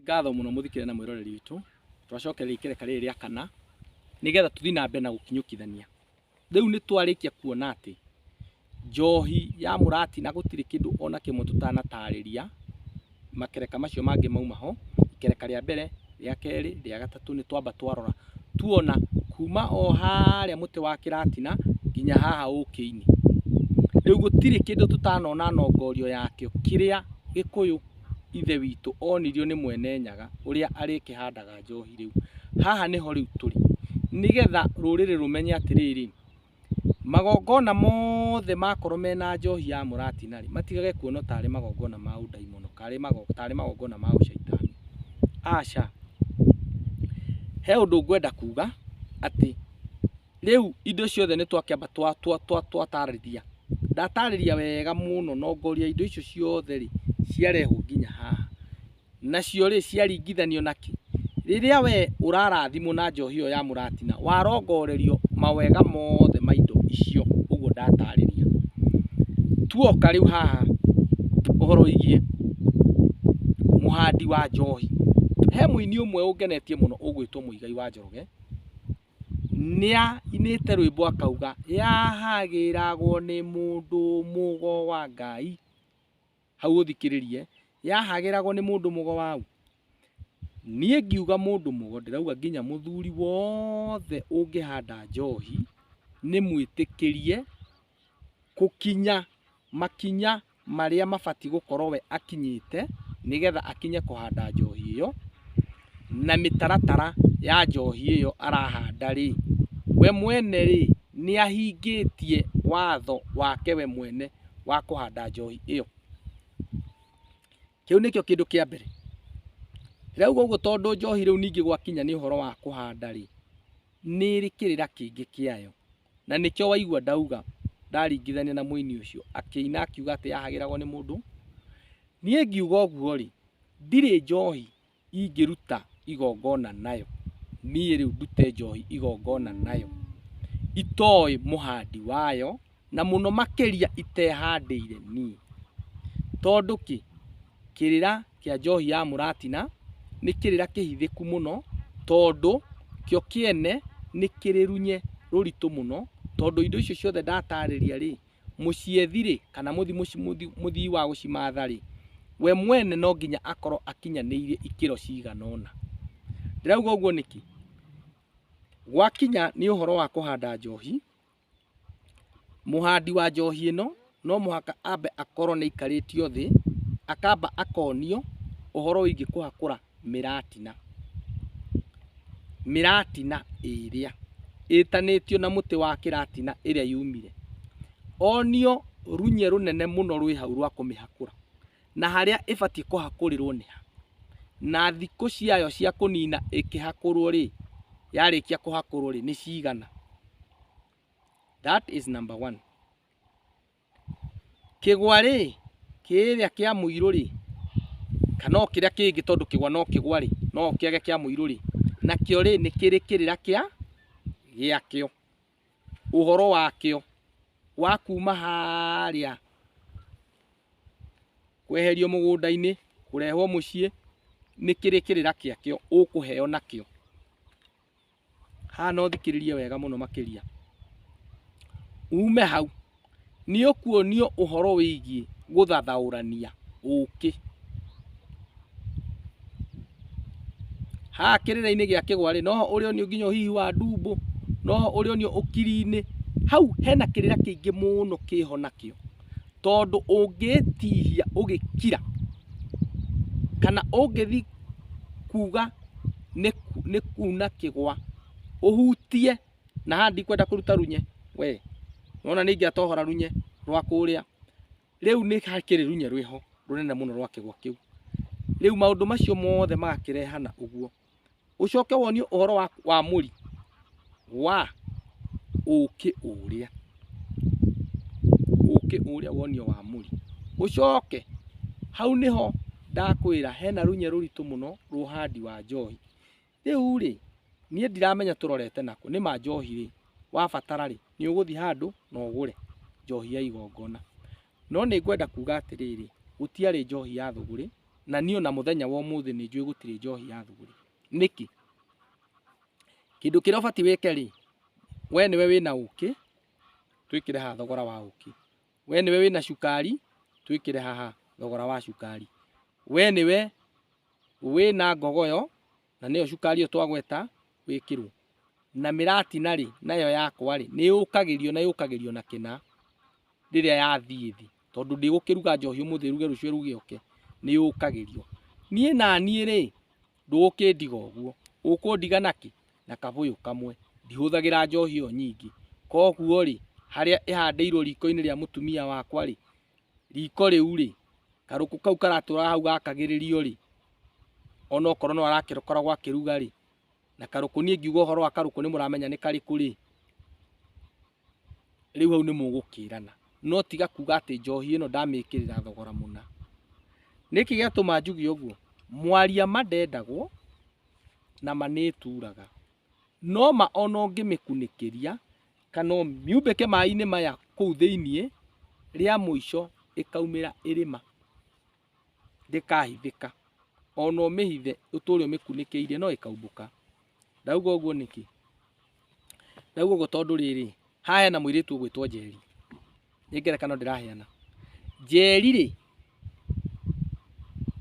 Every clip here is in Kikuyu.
Ngatho mũno mũthikĩrĩria na mwĩroreri witũ, twacokereria ikereka rĩrĩ rĩa kana nĩgetha tũthiĩ na mbere na gũkinyũkithania. Rĩu nĩ twarĩkia kuona atĩ njohi ya mũratina gũtirĩ kĩndũ ona kĩmwe tũtanatarĩria, makereka macio mangĩ mauma ho, ikereka rĩa mbere, rĩa kerĩ, rĩa gatatũ nĩ twamba twarora tuona kuma o harĩa mũtĩ wa kĩratina nginya haha ũkĩ-inĩ. Rĩu gũtirĩ kĩndũ tũtanona nongorio yakĩo kĩrĩa Gĩkũyũ ithe witũ onirio nĩ Mwene Nyaga ũrĩa arĩkĩhandaga njohi rĩu. Haha nĩho rĩu tũrĩ, nĩgetha rũrĩrĩ rũmenye atĩrĩrĩ, magongona mothe makorwo mena njohi ya mũratina rĩ, matigage kuona tarĩ magongona ma ũndaimono, tarĩ magongona ma ũcaitani. Aca. He ũndũ ngwenda kuga atĩ rĩu indo ciothe nĩ twakĩamba twatarĩria. Ndatarĩria wega mũno nongoria indo icio ciothe rĩ, ciarehwo nginya haha. Nacio rĩ, ciaringithanio na kĩ? Rĩrĩa we ũrarathimwo na njohi ĩyo ya mũratina, warongorerio mawega mothe ma indo icio ũguo ndatarĩria. Tuoka rĩu haha ũhoro wĩgiĩ mũhandi wa njohi. He mũini ũmwe ũngenetie mũno ũgwĩtwo Mũigai wa Njoroge, nĩainĩte rwĩmbo akauga, yahagĩragwo nĩ mũndũ mũgo wa Ngai. Hau ũthikĩrĩrie, yahagĩragwo nĩ mũndũ mũgo waũ? Niĩ ngiuga mũndũ mũgo ndĩrauga nginya mũthuri wothe ũngĩhanda njohi nĩ mwĩtĩkĩrie gũkinya makinya marĩa mabatiĩ gũkorwo we akinyĩte nĩgetha akinye kũhanda njohi ĩyo, na mĩtaratara ya njohi ĩyo arahanda rĩ, we mwene rĩ, nĩ ahingĩtie watho wake we mwene wa kũhanda njohi ĩyo. Kĩu nĩkĩo kĩndũ kĩa mbere. Ndĩrauga ũguo tondũ njohi rĩu ningĩ gwakinya nĩ ũhoro wa kũhanda rĩ, nĩ ĩrĩ kĩrĩra kĩngĩ kĩayo. Na nĩkĩo waigua ndauga, ndaringithania na mũini ũcio, akĩina akiuga atĩ yahagĩragwo nĩ mũndũ. Niĩ ngiuga ũguo rĩ, ndirĩ njohi ingĩruta igongona nayo. Niĩ rĩu ndute njohi igongona nayo, itoĩ mũhandi wayo, na mũno makĩria itehandĩire niĩ. Tondũ kĩ? Kĩrĩra kĩa njohi ya mũratina nĩ kĩrĩra kĩhithĩku mũno, tondũ kĩo kĩene nĩ kĩrĩ runye rũritũ mũno, tondũ indo icio ciothe ndatarĩria rĩ, mũciethi rĩ, kana mũthii wa gũcimatha rĩ, we mwene no nginya akorwo akinyanĩirie ikĩro cigana ũna. Ndĩrauga ũguo nĩkĩ? Gwakinya nĩ ũhoro wa kũhanda njohi, mũhandi wa njohi ĩno no mũhaka ambe akorwo nĩ aikarĩtio thĩ, akamba akonio ũhoro wĩgiĩ kũhakũra mĩratina. Mĩratina ĩrĩa ĩtanĩtio na mũtĩ wa kĩratina ĩrĩa yumire. Onio runye rũnene mũno rwĩ hau rwa kũmĩhakũra, na harĩa ĩbatiĩ kũhakũrĩrwo nĩ ha, na thikũ ciayo cia kũnina ĩkĩhakũrwo rĩ, yarĩkia kũhakũrwo rĩ, nĩ cigana. That is number one. Kĩgwa rĩ, kĩrĩa kĩa mũirũ rĩ, kana o kĩrĩa kĩngĩ tondũ kĩgwa no kĩgwa rĩ, no kĩage kĩa mũirũ rĩ, nakĩo rĩ nĩ kĩrĩ kĩrĩra kĩa gĩakĩo, ũhoro wakĩo wa kuma harĩa kweherio mũgũnda-inĩ, kũrehwo mũciĩ, nĩ kĩrĩ kĩrĩra kĩakĩo ũkũheo nakĩo. Haha no thikĩrĩrie wega mũno makĩria. Ume hau, nĩ ũkuonio ũhoro wĩgiĩ gũthathaũrania ũkĩ. Haha kĩrĩra-inĩ gĩa kĩgwa rĩ, noho ũrĩonio nginya ũhihi wa ndumbũ, noho ũrĩonio ũkiri-inĩ. Hau hena kĩrĩra kĩingĩ mũno kĩho nakĩo. Tondũ ũngĩtihia ũgĩkira, kana ũngĩthiĩ kuga nĩ kuna kĩgwa, ũhutie, na haha ndikwenda kũruta runye, we, nĩwona nĩ ingĩatohora runye rwa kũrĩa. Rĩu nĩ hakĩrĩ runye rwĩho rũnene mũno rwa kĩgwa kĩu. Rĩu maũndũ macio mothe magakĩrehana ũguo. Ũcoke wonio ũhoro wa mũri wa ũkĩ ũrĩa, ũkĩ ũrĩa wonio wa mũri. Ũcoke hau nĩho ndakwĩra hena runye rũritũ mũno rwa ũhandi wa njohi. Rĩu rĩ, niĩ ndiramenya tũrorete nakũ. Nĩ ma njohi rĩ, wabatara rĩ, nĩ ũgũthiĩ handũ na ũgũre njohi ya igongona. No nĩ ngwenda kuga atĩrĩrĩ, gũtiarĩ njohi ya thũgũrĩ. Na niĩ ona mũthenya wa ũmũthĩ nĩ njũĩ gũtirĩ njohi ya thũgũrĩ. Nĩkĩ? Kĩndũ kĩrĩa ũbatiĩ wĩke rĩ, we nĩwe wĩna ũkĩ, twĩkĩre haha thogora wa ũkĩ. We nĩwe wĩna cukari, twĩkĩre haha thogora wa cukari. We nĩwe wĩna ngogoyo, na nĩyo cukari ĩyo twagweta, wĩkĩrwo. Na mĩratina rĩ, nayo yakwa rĩ, nĩ yũkagĩrio na yũkagĩrio na kĩna rĩrĩa yathiĩ thĩ. Tondũ ndĩgũkĩruga njohi ũmũthĩ ĩruge rũciũ ĩruge ũke, nĩ yũkagĩrio. Niĩ naniĩ rĩ, ndũgũkĩndiga ũguo, ũkũndiga nakĩ? Na kabũyũ kamwe. Ndihũthagĩra njohi ĩyo nyingĩ. Koguo rĩ, harĩa ĩhandĩirwo riko-inĩ rĩa mũtumia wakwa rĩ, riko rĩu rĩ, karũkũ kau karatũra hau gakagĩrĩrio rĩ, onokorwo no arakoragwo akĩruga rĩ, na karũkũ niĩ ngiuga ũhoro wa karũkũ nĩ mũramenya nĩ karĩkũ rĩ, rĩu hau nĩ mũgũkĩrana. No tiga kuga atĩ njohi ĩno ndamĩkĩrĩra thogora mũna. Nĩkĩ gĩatũma njuge ũguo? Mwaria ma ndendagwo na ma nĩ ĩturaga. No ma ona ũngĩmĩkunĩkĩria kana ũmiumbĩke maĩ-inĩ maya kũu thĩiniĩ, rĩa mũico ĩkaumĩra ĩrĩ ma. Ndĩkahithĩka. Ona ũmĩhithe ũtũre ũmĩkunĩkĩirie no ĩkaumbũka. Ndauga ũguo nĩkĩ? Ndauga ũguo tondũ rĩrĩ, haha hena mũirĩtu ũgwĩtwo Njeri. Nĩ ngerekano ndĩraheana. Njeri rĩ,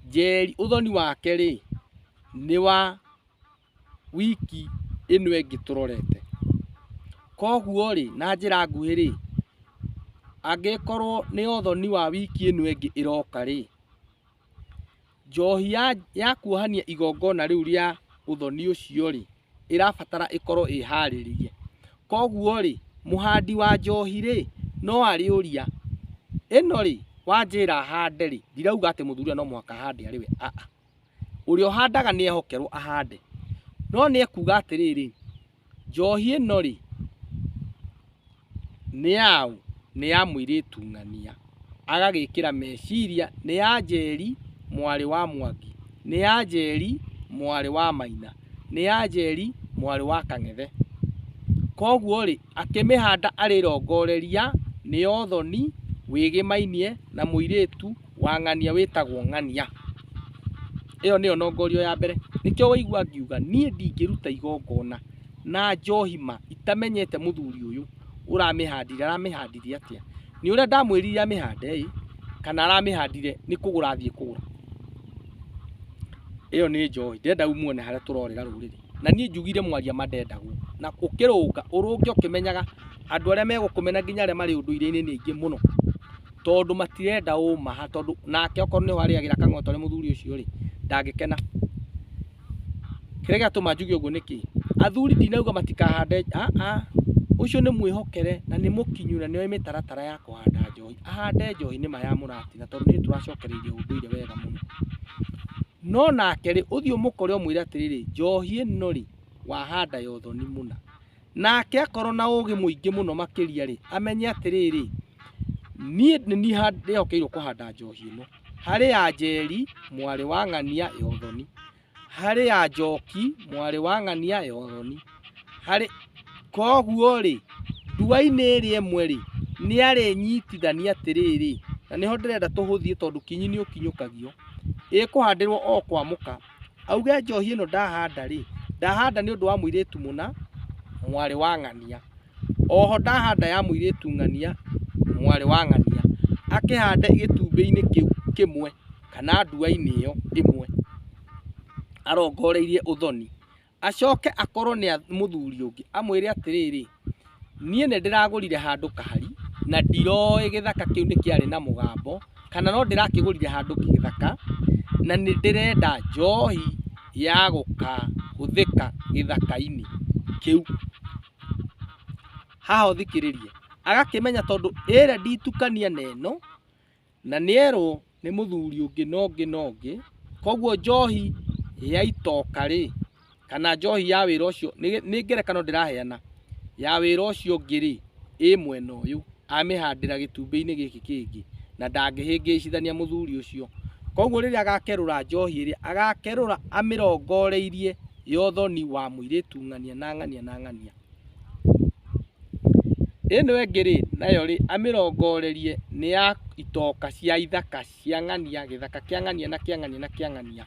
Njeri ũthoni wake rĩ, nĩ wa wiki ĩno ĩngĩ tũrorete. Koguo rĩ, na njĩra nguhĩ rĩ, angĩkorwo nĩ ũthoni wa wiki ĩno ĩngĩ ĩroka rĩ, njohi ya kuohania igongona rĩu rĩa ũthoni ũcio rĩ, ĩrabatara ĩkorwo ĩharĩrĩrie. Koguo rĩ, mũhandi wa njohi rĩ, no arĩũria, ĩno rĩ, wanjĩra hande rĩ, ndirauga atĩ mũthuri ũrĩa no mũhaka ahande arĩ we, aa. Ũrĩa ũhandaga nĩ ehokerwo ahande. No nĩ ekuga atĩrĩrĩ, njohi ĩno rĩ, nĩ yaũ? Nĩ ya mũirĩtu ng'ania. Agagĩkĩra meciria nĩ ya Njeri mwarĩ wa Mwangi, nĩ ya Njeri mwarĩ wa Maina, nĩ ya Njeri mwarĩ wa Kang'ethe. Koguo rĩ, akĩmĩhanda arĩrongoreria nĩ ya ũthoni wĩgĩmainie na mũirĩtu wa ng'ania wĩtagwo ng'ania. Ĩyo nĩyo nongorio ya mbere. Nĩkĩo waigua ngiuga niĩ ndingĩruta igongona na njohi ma itamenyete mũthuri ũyũ ũramĩhandire aramĩhandire atĩa. Nĩ ũrĩa ndamwĩrire amĩhande ĩ, kana aramĩhandire nĩ kũgũra athiĩ kũgũra. Ĩyo nĩ njohi. Ndĩrenda muone harĩa tũrorĩra rũrĩrĩ. Na niĩ njugire mwaria ma ndendagwo. Na ũkĩrũnga, ũrũnge ũkĩmenyaga andũ arĩa megũkũmena nginya arĩa marĩ ũndũire-inĩ nĩ aingĩ mũno. Tondũ matirenda ũma, tondũ nake okorwo nĩho arĩagĩra kang'oto arĩ mũthuri ũcio rĩ, ndangĩkena. Kĩrĩa gĩatũma njuge ũguo nĩ kĩ? Athuri ndinauga matikahande, aa, ũcio nĩ mwĩhokere na nĩ mũkinyu na nĩoĩ mĩtaratara ya kũhanda njohi. Ahande njohi nĩ ma ya mũratina tondũ nĩ tũracokereirie ũndũire wega mũno. No nake rĩ, ũthiĩ ũmũkore ũmwĩre atĩrĩrĩ, njohi ĩno rĩ, wahanda ya ũthoni mũna. Nake akorwo na ũgĩ mũingĩ mũno makĩria rĩ, amenye atĩrĩrĩ, niĩ nĩ niĩ ndĩhokeirwo kũhanda njohi ĩno. Harĩ ya Njeri mwarĩ wa ng'ania ya ũthoni, harĩ ya Njoki mwarĩ wa ng'ania ya ũthoni, harĩ koguo rĩ, ndua-inĩ ĩrĩa ĩmwe rĩ, nĩ arĩnyitithania atĩrĩrĩ, na nĩho ndĩrenda tũhũthie tondũ kinyi nĩ ũkinyũkagio, ĩkũhandĩrwo o kwa mũka, auge njohi ĩno ndahanda rĩ, ndahanda nĩ ũndũ wa mũirĩtu mũna, mwarĩ wa ng'ania. Oho ndahanda ya mũirĩtu ng'ania, mwarĩ wa ng'ania, akĩhande gĩtumbĩ-inĩ kĩu kĩmwe kana ndua-inĩ ĩyo ĩmwe arongoreirie ũthoni. Acoke akorwo nĩ mũthuri ũngĩ amwĩre atĩrĩrĩ, niĩ nĩ ndĩragũrire handũ kahari na ndiroĩ gĩthaka kĩu nĩ kĩarĩ na mũgambo kana no ndĩrakĩgũrire handũ gĩthaka na nĩ ndĩrenda njohi ya gũkahũthĩka gĩthaka-inĩ kĩu. Haha ũthikĩrĩrie, agakĩmenya tondũ ĩrĩa nditukania na ĩno na nĩerwo nĩ mũthuri ũngĩ na ũngĩ na ũngĩ, koguo njohi ya itoka rĩ, kana njohi ya wĩra ũcio, nĩ ngerekano ndĩraheana, ya wĩra ũcio ũngĩ rĩ, ĩ mwena ũyũ, amĩhandĩra gĩtumbĩ-inĩ gĩkĩ kĩngĩ, na ndangĩhĩngĩcithania mũthuri ũcio. Koguo rĩrĩa agakerũra njohi ĩrĩa, agakerũra amĩrongoreirie ya ũthoni wa mũirĩtu ng'ania na ng'ania na ng'ania. Ĩno ĩngĩ rĩ, nayo rĩ, amĩrongorerie nĩ ya itoka cia ithaka cia ng'ania, gĩthaka kĩa ng'ania na kĩa ng'ania na kĩa ng'ania.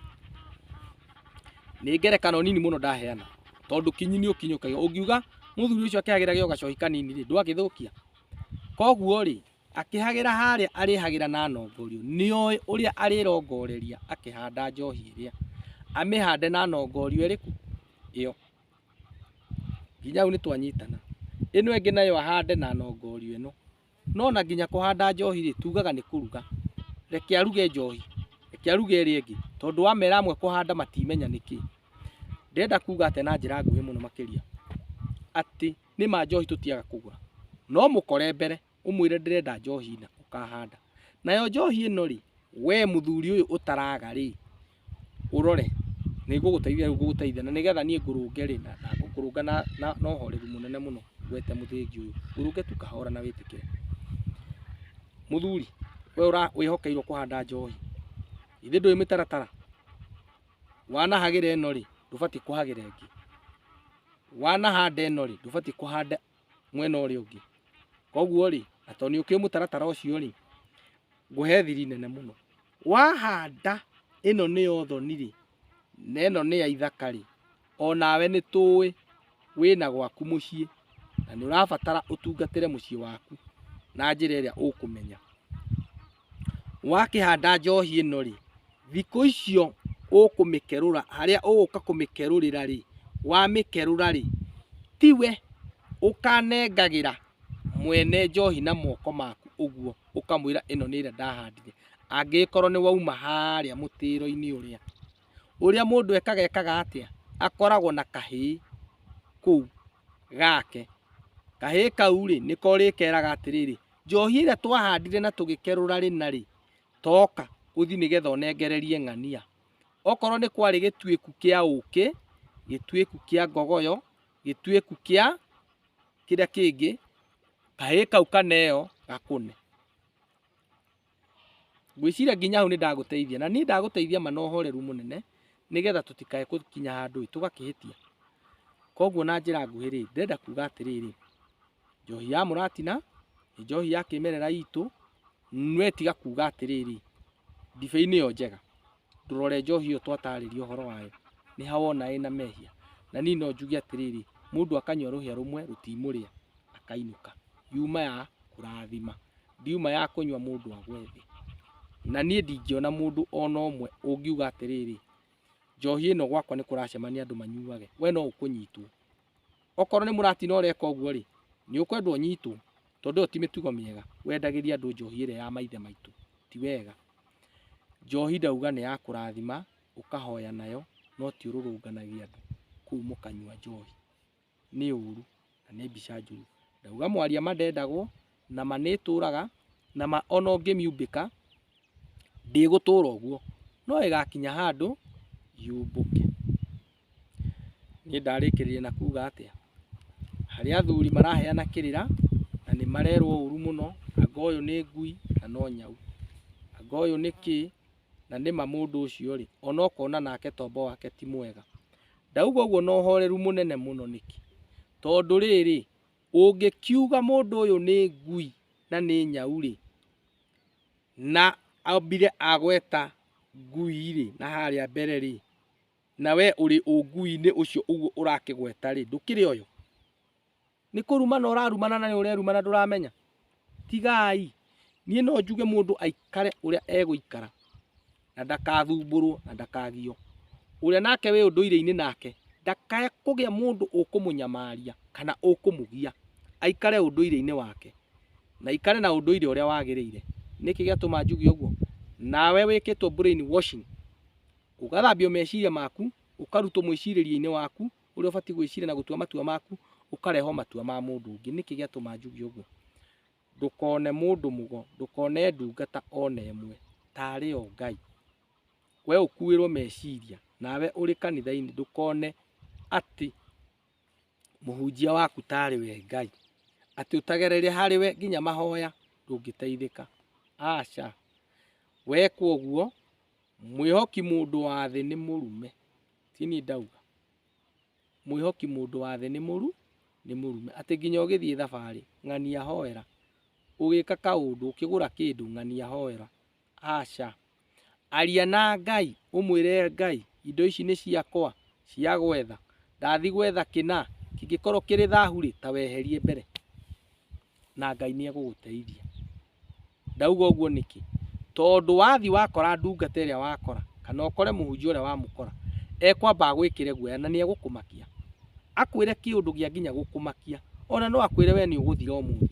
Nĩ ngerekano nini mũno ndaheana, tondũ kinyi nĩ ũkinyũkagia. Ũngiuga mũthuri ũcio akĩhagĩra gĩo gacohi kanini rĩ, ndwagĩthũkia. Koguo rĩ, akĩhagĩra harĩa arĩhagĩra na nongorio, nĩoĩ ũrĩa arĩrongoreria akĩhanda njohi ĩrĩa. Amĩhande na nongorio ĩrĩkũ? Ĩyo. Nginya hau nĩtwanyitana. Ĩno ĩngĩ nayo ahande na nongorio ĩno. No na nginya kũhanda njohi rĩ, tugaga nĩ kũruga. Reke aruge njohi, reke aruge ĩrĩa ĩngĩ, tondũ wamera amwe kũhanda matimenya nĩkĩ. Ndĩrenda kuga atĩa na njĩra nguhĩ mũno makĩria, atĩ nĩma njohi tũtiaga kũgũra, no mũkore mbere ũmwĩre ndĩrenda njohi na ũkahanda. Nayo njohi ĩno rĩ, we mũthuri ũyũ ũtaraga rĩ, ũrore nĩ ngũgũteithia rĩu ngũgũteithia na nĩgetha niĩ ngũrũnge rĩ, na ngũkũrũnga na ũhoreru mũnene mũno ngwete mũthĩgi ũyũ, ngũrũnge tu kahora na wĩtĩkĩre. Mũthuri, we wĩhokeirwo kũhanda njohi, ithe ndũĩ mĩtaratara, wanahagĩra ĩno rĩ, ndũbatiĩ kũhagĩra ĩngĩ, wanahanda ĩno rĩ, ndũbatiĩ kũhanda mwena ũrĩa ũngĩ. Koguo rĩ, na tondũ nĩ ũkĩũĩ mũtaratara ũcio rĩ, ngũhe thiri nene mũno. Wahanda ĩno nĩ ya ũthoni rĩ, na ĩno nĩ ya ithaka rĩ, onawe nĩ tũĩ wĩna gwaku mũciĩ na nĩ ũrabatara ũtungatĩre mũciĩ waku na njĩra ĩrĩa ũkũmenya. Wakĩhanda njohi ĩno rĩ, thikũ icio ũkũmĩkerũra, harĩa ũgũka kũmĩkerũrĩra rĩ, wamĩkerũra rĩ, tiwe ũkanengagĩra mwene njohi na moko maku ũguo, ũkamwĩra ĩno nĩ ĩrĩa ndahandire. Angĩgĩkorwo nĩ wauma harĩa mũtĩro-inĩ ũrĩa, ũrĩa mũndũ ekaga ekaga atĩa? Akoragwo na kahĩĩ kũu gake. Kahĩĩ kau rĩ, nĩko ũrĩkeraga atĩrĩrĩ, njohi ĩrĩa twahandire na tũgĩkerũra rĩ na rĩ, toka ũthiĩ nĩgetha ũnengererie ng'ania. Okorwo nĩ kwarĩ gĩtuĩku kĩa ũkĩ, gĩtuĩku kĩa ngogoyo, gĩtuĩku kĩa kĩrĩa kĩngĩ, kahĩĩ kau kaneo gakũne. Ngwĩciria nginya hau nĩ ndagũteithia, na niĩ ndagũteithia ma na ũhoreru mũnene, nĩgetha tũtikae gũkinya handũ ĩ tũgakĩhĩtia. Koguo na njĩra nguhĩ rĩ, ndĩrenda kuga atĩrĩrĩ, njohi ya mũratina nĩ njohi ya kĩmerera itũ, we tiga kuga atĩrĩrĩ, ndibei nĩyo njega. Ndũrore njohi ĩyo twatarĩria ũhoro wayo, nĩ ha wona ĩna mehia. Na niĩ no njuge atĩrĩrĩ, mũndũ akanyua rũhĩa rũmwe rũtimũrĩa, akainũka. Yuma ya kũrathima, ndiuma ya kũnyua mũndũ agwe thĩ. Na niĩ ndingĩona mũndũ ona ũmwe ũngiuga atĩrĩrĩ, njohi ĩno gwakwa nĩ kũracemania andũ manyuage, we no ũkũnyitwo. Okorwo nĩ mũratina ũreka ũguo rĩ, nĩ ũkwendwo ũnyitwo, tondũ ĩyo ti mĩtugo mĩega, wendagĩria andũ njohi ĩrĩa ya maithe maitũ, ti wega. Njohi ndauga nĩ ya kũrathima, ũkahoya nayo, no ti ũrũrũnganagia andũ kũu mũkanyua njohi. Nĩ ũru na nĩ mbica njũru. Ndauga mwaria ma ndendagwo, na ma nĩ ĩtũraga, na ma ona ũngĩmiumbĩka ndĩgũtũra ũguo, no ĩgakinya handũ yumbũke. Niĩ ndarĩkĩrĩria na kuga atĩa, harĩ athuri maraheana kĩrĩra na nĩ marerwo ũru mũno, anga ũyũ nĩ ngui na no nyau, anga ũyũ nĩ kĩ, na nĩma mũndũ ũcio rĩ, ona ũkona nake tombo wake ti mwega. Ndauga ũguo na ũhoreru mũnene mũno nĩkĩ? Tondũ rĩrĩ, ũngĩkiuga mũndũ ũyũ nĩ ngui na nĩ nyau rĩ, na ambire agweta ngui rĩ, na harĩa mbere rĩ, na we ũrĩ ũngui-inĩ ũcio ũguo ũrakĩgweta rĩ, ndũkĩrĩ ũyũ. Nĩ kũrumana ũrarumana na nĩ ũrerumana ndũramenya. Tigai. Niĩ no njuge mũndũ aikare ũrĩa egũikara na ndakathumbũrwo na ndakagio. Ũrĩa nake wĩ ũndũire-inĩ nake ndakae kũgĩa mũndũ ũkũmũnyamaria kana ũkũmũgia. Aikare ũndũire-inĩ wake na aikare na ũndũire ũrĩa wagĩrĩire. Nĩkĩ gĩatũma njuge ũguo? Nawe wĩkĩtwo brain washing, ũgathambio meciria maku, ũkarutwo mwĩcirĩrie-inĩ waku ũrĩa ũbatiĩ gwĩciria na gũtua matua maku, ũkarehwo matua ma mũndũ ũngĩ. Nĩkĩ gĩatũma njuge ũguo? Ndũkone mũndũ mũgo, ndũkone ndungata ona ĩmwe tarĩ o Ngai. We ũkuĩrwo meciria, nawe ũrĩ kanitha-inĩ ndũkone atĩ mũhunjia waku tarĩ we Ngai, atĩ ũtagereire harĩ we nginya mahoya ndũngĩteithĩka. Aca, weka ũguo mwĩhoki mũndũ wa thĩ nĩ mũrume. Ti niĩ ndauga, mwĩhoki mũndũ wa thĩ nĩ Nĩ mũrume. Atĩ nginya ũgĩthiĩ thabarĩ, ng'ania hoera. Ũgĩka kaũndũ, ũkĩgũra kĩndũ, ng'ania hoera. Aca. Aria na Ngai, ũmwĩre Ngai, indo ici nĩ ciakwa, cia gwetha. Ndathi gwetha kĩna, kĩngĩkorwo kĩrĩ thahu rĩ, ta weherie mbere. Na Ngai nĩ egũgũteithia. Ndauga ũguo nĩkĩ? Tondũ wathi wakora ndungata ĩrĩa wakora, kana ũkore mũhunjia ũrĩa wamũkora, ekwamba agwĩkĩre guoya na nĩ egũkũmakia. Akwĩre kĩũndũ gĩa nginya gũkũmakia. Ona no akwĩre we nĩ ũgũthira ũmũthĩ.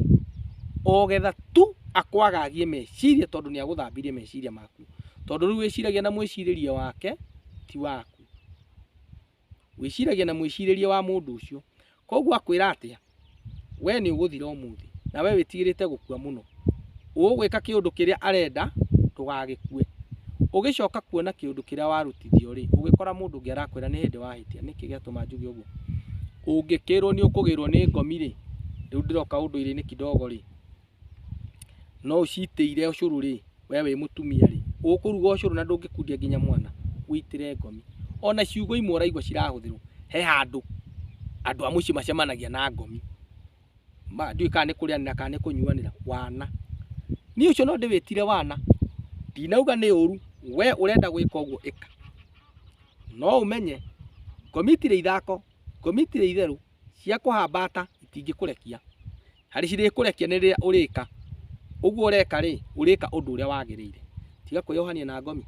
O getha tu akwagagie meciria tondũ nĩ agũthambirie meciria maku. Tondũ rĩu wĩciragia na mwĩcirĩrie wake ti waku. Wĩciragia na mwĩcirĩrie wa mũndũ ũcio. Koguo akwĩra atĩa? We nĩ ũgũthira ũmũthĩ. Na we wĩtigĩrĩte gũkua mũno. Ũgwĩka kĩũndũ kĩrĩa arenda ndũgagĩkue. Ũgĩcoka kuona kĩũndũ kĩrĩa warutithio rĩ, ũgĩkora mũndũ ũngĩ arakwĩra nĩ hĩndĩ wahĩtia. Nĩkĩ gĩatũma njuge ũguo? Ũngĩkĩrwo nĩ ũkũgĩrwo nĩ ngomi rĩ, rĩu ndĩroka ũndũire-inĩ kidogo rĩ, no ũcitĩire ũcũrũ rĩ, we wĩ mũtumia rĩ, ũkũruga ũcũrũ na ndũngĩkundia nginya mwana, ũitĩre ngomi. Ona ciugo imwe ũraigua cirahũthĩrwo, he handũ andũ a mũciĩ macemanagia na ngomi. Ndiũĩ kana nĩ kũrĩanĩra kana nĩ kũnyuanĩra, wana. Niĩ ũcio no ndĩwĩtire wana. Ndinauga nĩ ũru, we ũrenda gwĩka ũguo ĩka. No ũmenye, ngomi itirĩ ithako, ngomi itirĩ itherũ, cia kũhambata itingĩkũrekia. Harĩ cirĩkũrekia nĩ rĩrĩa ũrĩka. Ũguo ũreka rĩ, ũrĩka ũndũ ũrĩa wagĩrĩire. Tiga kwĩyohania na ngomi.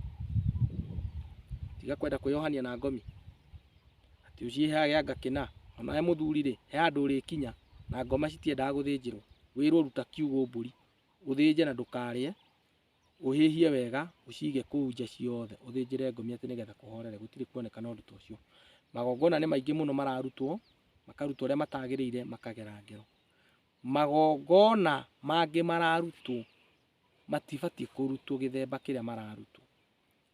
Tiga kwenda kwĩyohania na ngomi. Atĩ ũciheage anga kĩna. Ona we mũthuri rĩ, he handũ ũrĩkinya na ngoma citiendaga gũthĩnjĩrwo. Wĩrwo ruta kiugũ mbũri, ũthĩnje na ndũkarĩe, ũhĩhie wega, ũcige kũu nja ciothe, ũthĩnjĩre ngomi atĩ nĩgetha kũhorere. Gũtirĩ kuonekana ũndũ ta ũcio. Magongona nĩ maingĩ mũno mararutwo, makarutwo ũrĩa matagĩrĩire, makagera ngero. Magongona mangĩ mararutwo matibatiĩ kũrutwo gĩthemba kĩrĩa mararutwo.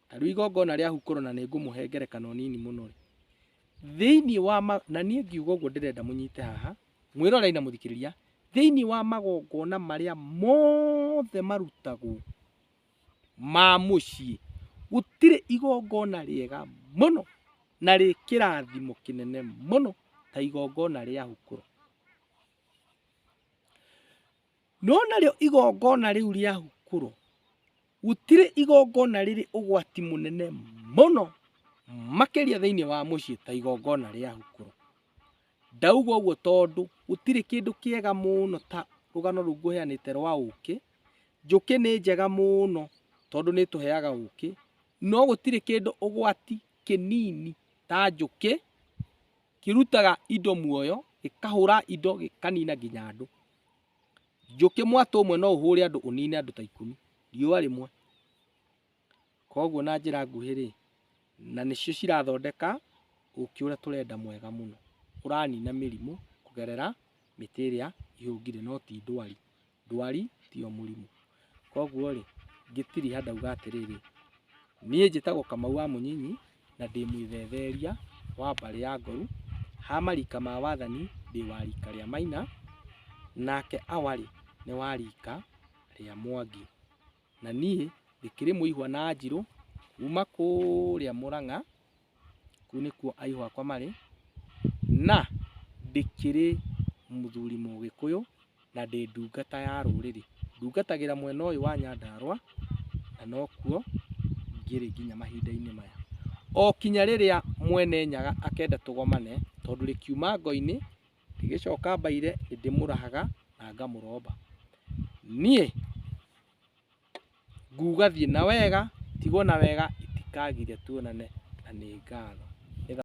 Ta rĩu igongona rĩa hukũro na nĩ ngũmũhe ngerekano nini mũno rĩ. Thĩinĩ wa na niĩ ngiuga ũguo ndĩrenda mũnyite haha, mwĩrorei na mũthikĩrĩria, thĩinĩ wa magongona marĩa mothe marutagwo ma mũciĩ, gũtirĩ igongona rĩega mũno na rĩ kĩrathimo kĩnene mũno ta igongona rĩa hukũro. No narĩo igongona rĩu rĩa hukũro, gũtirĩ igongona rĩrĩ ũgwati mũnene mũno makĩria thĩinĩ wa mũciĩ ta igongona rĩa hukũro. Ndauga ũguo tondũ gũtirĩ kĩndũ kĩega mũno ta rũgano rũu ngũheanĩte rwa ũkĩ. Njũkĩ nĩ njega mũno tondũ nĩ ĩtũheaga ũkĩ, no gũtirĩ kĩndũ ũgwati kĩnini ta njũkĩ kĩrutaga indo muoyo, gĩkahũra indo, gĩkanina nginya andũ. Njũkĩ mwatũ ũmwe no ũhũre andũ ũnine andũ ta 10 riũa rĩmwe. Koguo na njĩra nguhĩ rĩ, na nĩcio cirathondeka ũkĩ ũrĩa tũrenda mwega mũno. Ũranina mĩrimũ kũgerera mĩtĩ ĩrĩa ihũngire no ti ndwari. Ndwari tiyo mũrimũ. Koguo rĩ, ngĩtiriha ndauga atĩrĩrĩ, niĩ njĩtagwo Kamau wa Mũnyinyi na ndĩ mwĩthetheria wa mbarĩ ya Ngoru. Ha marika ma wathani ndĩ wa rika rĩa Maina, nake Awarĩ nĩ wa rika rĩa Mwangi. Na niĩ ndĩkĩrĩ mũihwa na Njirũ kuma kũrĩa Mũrang'a, kũu nĩkuo aihwa akwa marĩ, na ndĩkĩrĩ mũthuri Mũgĩkũyũ na ndĩ ndungata ya rũrĩrĩ. Ndungatagĩra mwena ũyũ wa Nyandarũa na nokuo ngĩrĩ nginya mahinda-inĩ maya. O kinya rĩrĩa mwene Nyaga akenda tũgomane, tondũ rĩkiuma ngo-inĩ rĩgĩcoka mbaire nĩndĩmũrahaga na ngamũromba. Niĩ nguga thiĩ na wega, tigwo na wega, itikagire tuonane na nĩ ngatho.